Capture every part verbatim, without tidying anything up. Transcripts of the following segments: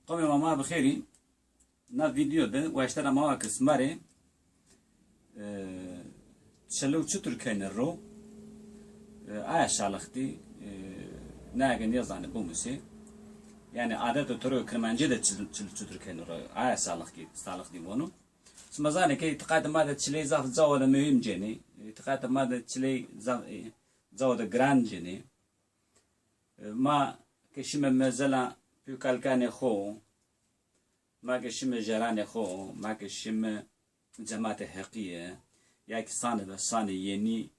Qomê ma, ma bi xêrî. Na vîdeo de weştera ma wa ke sima rê, e, çilew çitur kenê ro, e, aya salixtî, e, nayê ke nêzanê bimusê. Yanî adet û toro Kirmancî de çil-, çilew çitur kenê ro, aya salixtî, salixtî vono. Sima zanê ke îtîqatê ma de çiley zaf cawo de muhîm cênê. Îtîqatê ma de çiley zaf, e, cawo de giran cênê. E, ma ke şîme mezela pî û kalikanê xo, ma ke şîme jeranê xo, ma ke şîme cematê Heqîye, ya kî sanê ve sanê yenî,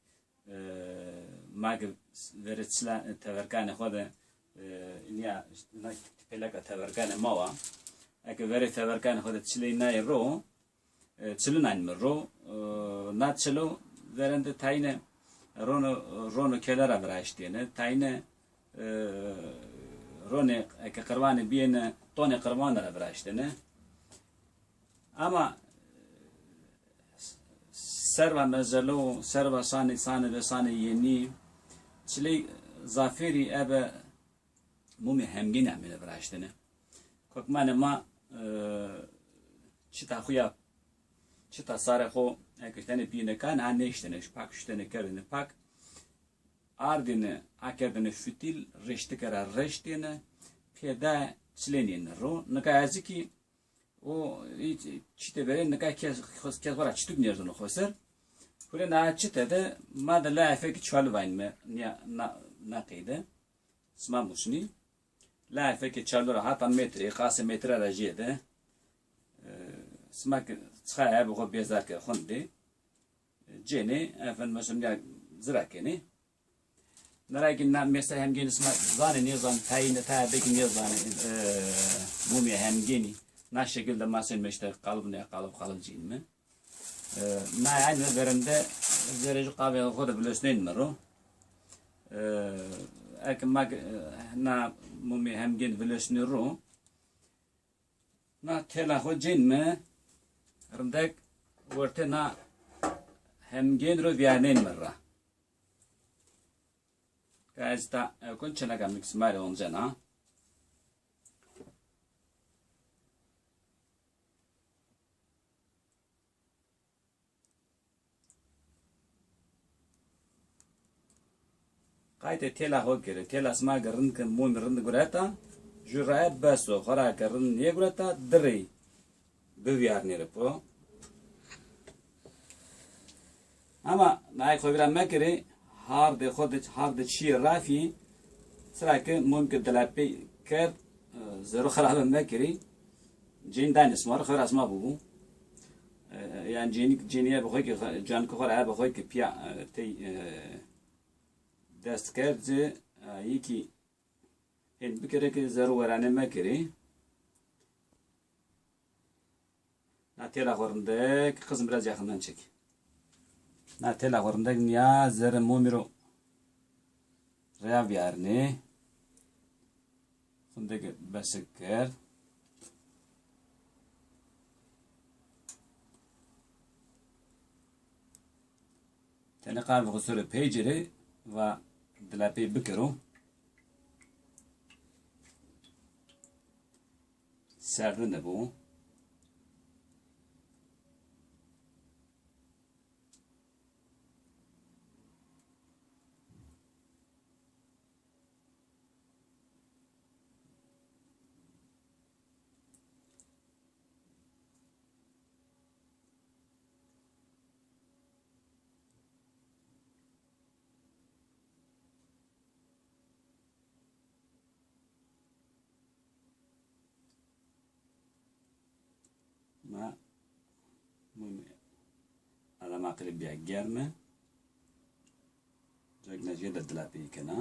e, ma ke verê çila teverkanê xo de, e, nîya na pêleka teverkanê ma wa. Eke verê teverkanê xo de çiley nayê ro, e, çilinanîme ro. E, na çilo verende tayîne rono, rono kele ra viraştêne, tayîne, e, ronê eke qirvanê bîyêne, tonê qirvanê ra viraştêne. Ama serva mezelo, serva sanê, sanê ve sanê yenî, çiley zafêrî ebe mumê hemgênî amêne viraştene. Kokmanê ma, e, çita xo ya, çita sarê xo, eke tenê pîyêne kanê, ha nêştene, pak şutene kerdêne pak, ardêne, akerdêne fitîl, reştike ra reştêne, pêda çilenêne ro. Nika ez kî o, hiç, çite verê nika kes, kes xo ra çituk nêrzono xo ser. Hurê na çite de ma de layê fekê çalu vaynîme, nîya, na, na qeyde. Sima musnî. Layê fekê çalu ra hata metrê, qasê metre ra jêde. E, sima ke çixayê ebe xo bêzar ke xundê. Cênê, efendim, mesela ya zira kenê. Nara kî na mesela hemgênî sima zanê nêzanê, tayîne, tayê be kî nêzanê, e, mumê hemgênî. Na şekil de ma senîme îşte qalib ne, qalib qalib cênîme. E, na yanî verende zerê ju qavê xo de vilosnenîme ro. E, eke ma, e, na mumê hemgênî vilosnê ro, na têla xo cênîme, rindek wertê na hemgên ro vîyarnenîme ra. Ka ez ta, e, kun çeneka mi kî sima rê oncena. Qaytê têla xo kerê. Têla sima ke rind ke mumî rind gureta, ju raye bes o. Xora ke rind nêgureta, di rey bivîyarnê rê po. Ama nayê xo vîra mekerê, hardê xo de, hardê çîyê rafî, sira ke mum ke dilapey kerd, e, zerrû xirabe mekerê. Cênî danê sima ro, xewra sima bûbû. E, yanî cênî, cênîye bi xo kî, canikê xo ra ebe xo kî pîya, e, tey, e, dest kerd ci, e, yê kî hên bikerê ke zerrû weranê mekerê. Na têla xo rindek, qizim biraz yakından çek. Na têla xo rindek nîya zerrê mumî ro reya vîyarnê. Xindek besik kerd. Tenê qavê xo sore pey ci rê va dilapey bikero. Serdine bo. Ma mumê adama qirê bîya germe. Cek na jêde dilapeyî kena.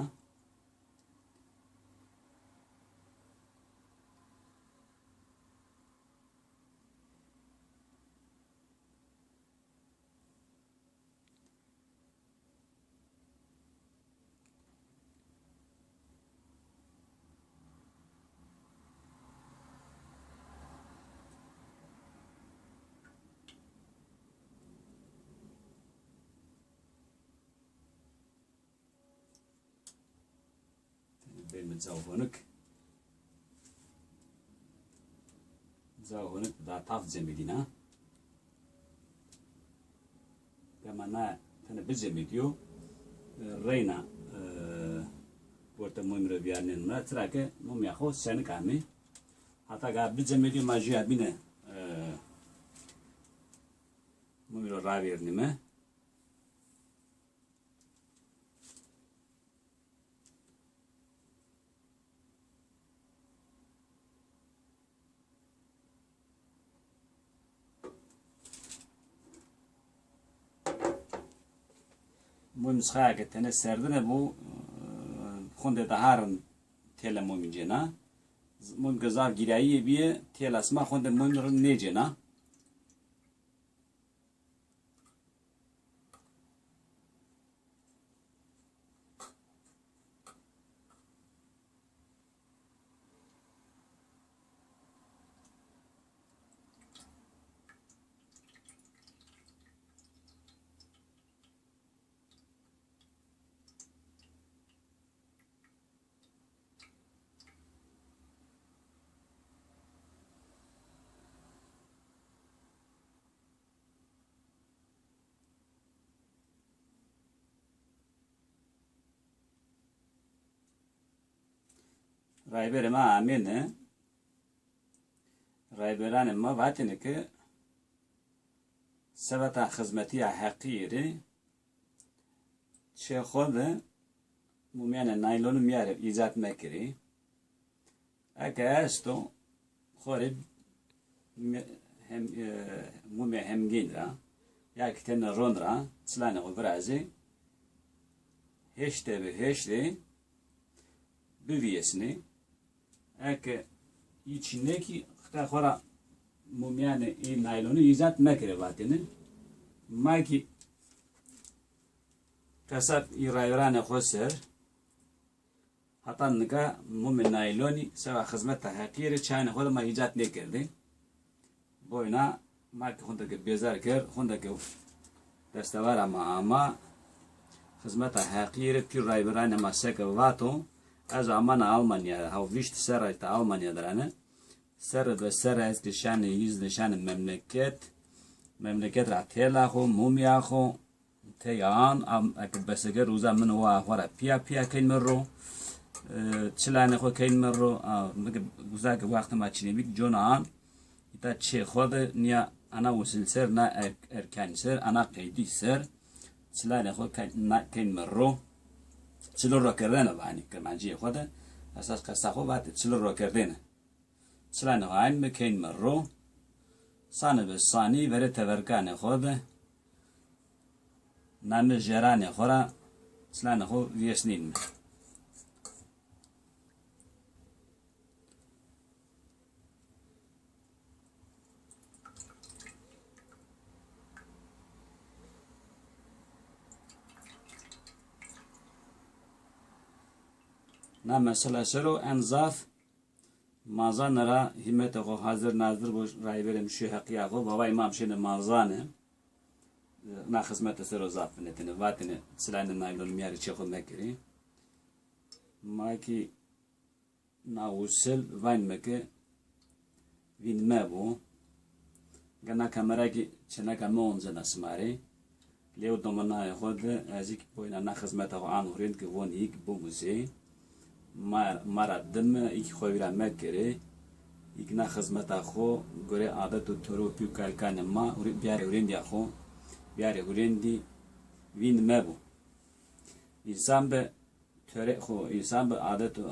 Bême caw honik. Za hone da taf cemidîna. Gama na tene bicemidîyo. E, reyna, e, orte mumî ro vîyarnên ra. Çira ke mumîya xo senik amê. Hata ga bicemidîyo ma jûya bîne, e, mumî ro ravêrnîme. Mum sixaya ke tene serdine bu, e, xunde daha rind têle mumî cêna. Mum ke zaf gîrayîye bîye, têla sima xunde mum rind nêcêna. Rayberê ma amêne. Rayberanê ma vatêne ke sebeta xizmetîya heqîye rê çê xo de mumîyanê naylonî mîyarê îcat mekerê. Eke esto, xo rê me-, hem, e, mumê hemgîn ra, ya ki tene ron ra, çilanê xo virazê, hêşte bi hêştê bivîyesnê. Eke î çînekî qita xo ra mumîyanê ê naylonî îcat mekerê vatêne. Ma kî qesab î rayweranê xo ser, heta nika mumê naylonî seba xizmeta heqîye rê çayanê xo de ma îcat nêkerdê. Boyna ma ki xunde ke bêzar kerd, xunde ke destewara ma ama, xizmeta heqîye rê pî rayberanê ma seke vato, ez amana Almanya, haw vîşt serra îta Almanya de rane. Serre be serre ez ke şanê îzne, şanê memleket, memleket ra têla xo, mumya xo, tey an, am, eke beseger uza min wa xo ra pîya pîya keynme ro. E, çilanê xo keynme ro. A, mi ke uza ke wextê ma çinê bî, cona an. Îta çê xo de nîya ana usil ser, na er-, erkanî ser, ana qeydî ser. Çilanê xo ke-, na, keynme ro. Çilo ro kerdene vanî kirmancîyê xo de. Esas qesa xo vatê çilo ro kerdene. Çilanê xo aynîme keynme ro. Sanê be sanî verê teverkanê xo de. Name jeranê xo ra çilanê xo vîyesnînme. Na mesela ser o en zaf manzane ra hîmetê xo hazir nazir bo, rayberê mi şîyo heqîya xo, bavayê ma mi şêne manzane. Na xizmete ser o zaf vinetêne, vatêne çilanê naylon mîyarê çê xo mekerê. Ma kî na usil vaynme ke vînd mebo. Ga na kamera kî çêneka mi oncena sima rê. Lê û domanayê xo de ez î kî boyna na xizmeta xo ano rind ke von î kî bimusê. Ma, ma ra dime, î kî xo vîra mekerê. Î kî na xizmeta xo gorê adet û toro pî û kalikanê ma hurê-, biyarê hurêndîya xo, biyarê hurêndî vînd mebo. Însan be töre xo, însan bi adet û,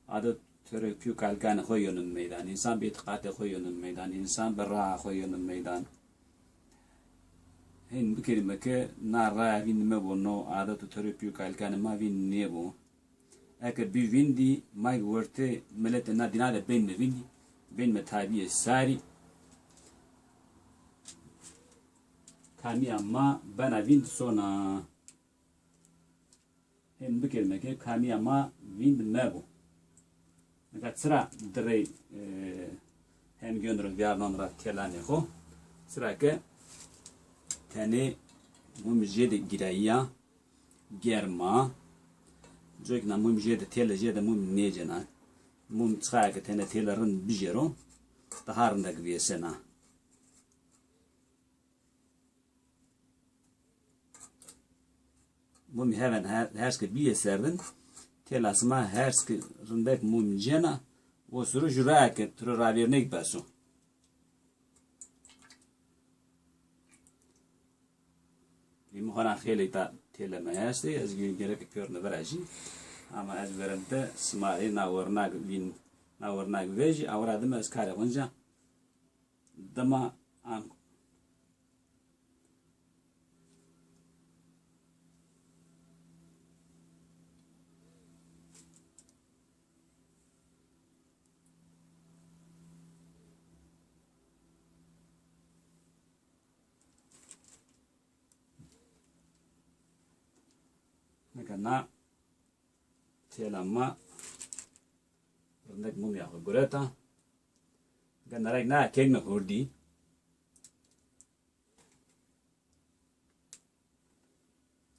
adet töre pî û kalikanê xo yeno meydan, însan bi îtîqatê xo yeno meydan, însan bi raa xo yeno meydan. Hên bikerîme ke na raya vînd mebo, no adet û töre pî û kalikanê ma vînd nêbo. Eke bî vîndî, ma kî wertê miletê na dîna de benîme vîndî, benîme tabîyê sarî. Kamîya ma bena vînd sona. Hên bikerîme ke kamîya ma vînd mebo. Nika çira direy, e, hemgên ro vîyarnon ra têlanê xo? Çira ke tenê mum jêde gîrayî ya, germ a. Coyê ke na mum jêde, têle jêde mum nêcêna. Mum çiqaya ke tenê têle rind bijêro, daha rindek vîyesena. Mumî heven her, herske bîye serdin, têla sima herske rindek mumî cêna, o suru juraya ke tiro ravêrnêk beso. Lîmî xona xêlê ta têle me estê, ez gî gerek pêrune vera jî. Ama ez verente sima rê na wernak vîn, na wernak vejî, awra dime ez karê xo nîca. Dima an Nika na têla ma rindek mumya xo gureta. Nika na rek na kenme hurdî.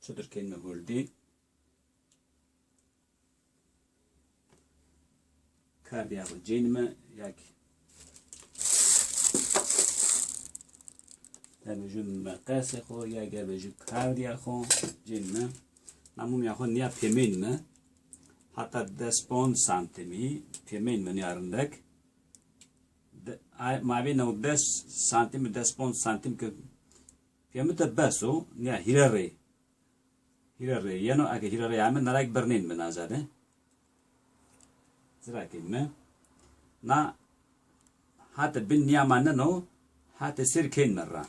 Çutir kenme hurdî. Kardîya xo cênîme, ya kî ya vejû meqesê xo, ya kî ya vejû kardîya xo cênîme. Na mumya xo nîya pêmênîme. Hata des ponc santîmî pêmênîme nîya rindek. De, ay, mabêna o des santîm, des ponc santîm ke pêmite bes o, nîya hîre rê. Hîre rê yeno, eke hîre rê ame, na rek birnên mi naza de. Zira kên mi. Na hate bin nîya maneno, hate ser kên mi ra.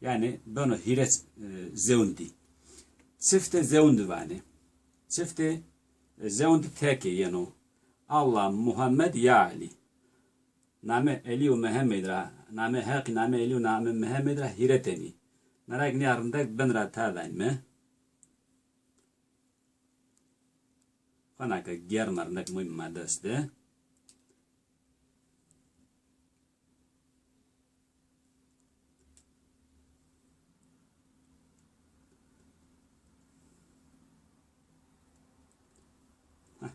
Yanî beno hîre, e, zewndî. Çifte zewndî vanê. Çifte, e, zewndî tekê yeno. Allah, Muhammed, ya Elî. Namê Elî û Mihemmed ra, namê Heqî, namê Elî û namê Mihemmed ra hîre tenî. Na rek nîya rindek bin ra ta dayn mi. Xona ke germa rindek mumî ma dest de. Heh.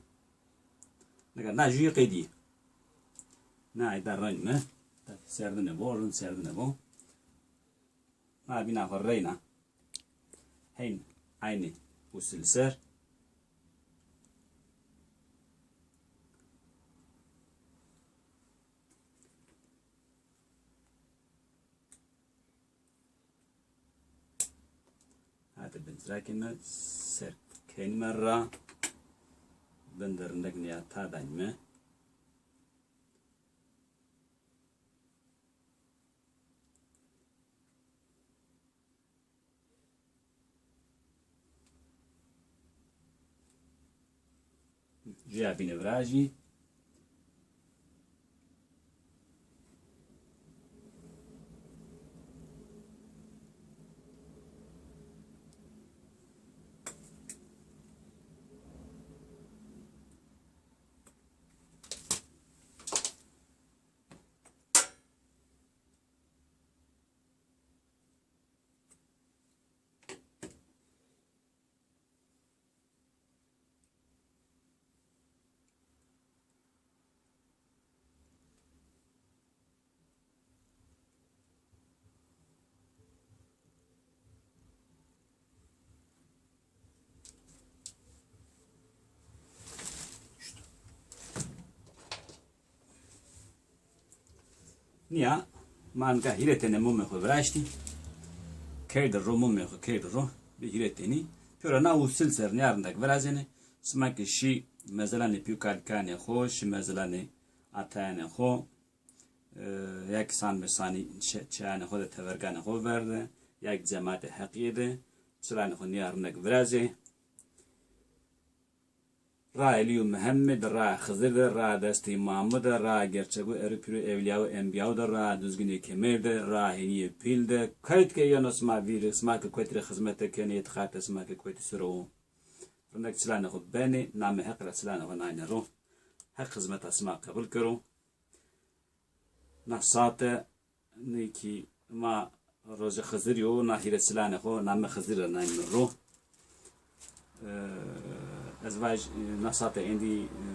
Nika na jûyî qedî. Na ida reng mi. Serdine bo, rind serdine bo. Na bîna xo reyna. Heyn eynî usil ser. Hadi bin zira kenîme, ser kenîme ra. Bin de rindek nîya ta danîme. Jûya bîne virajî. Nîya ma nika hîrê tenê mumê xo viraştî. Kerdî ro mumê xo, kerdî ro. Bi hîrê tenî. Pêro na usil ser nîya rindek virazêne. Sima ke şî mezelanê pî û kalikanê xo, şî mezelanê atayanê xo, e, ya kî san bi sanî çe-, çeyanê xo de teverganê xo verde, ya kî cematê Heqîye de, çilanê xo nîya rindek virazê. Ra Elî û Mihemmed de, ra Xizir de, ra destê îmamû de, ra gerçegû erû pîrû ewlîyawû enbîyawû de, ra Duzginê Kemer de, ra Hênîyê Pîl de, kewt ke yeno sima vîrî, sima ke kotî rê xizmete kenê, îtîqatê sima ke kotî siro wo. Rindek çilanê xo benê, namê Heq ra çilanê xo naynê ro. Heq xizmeta sima qebul kero. Na sate nê kî ma rojê Xizirî yo, na hîrê çilanê xo namê Xizir ra naynîme ro. E, ez vaj, e, na sate êndî, e,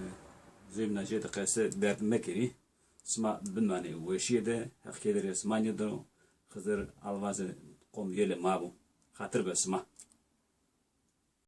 zûyîm na jêde qese derd mekerî. Sima bimanê weşîye de, Heq kêderê sima nêdano. Xizir alvazê qom yelê ma bo. Xatir be sima.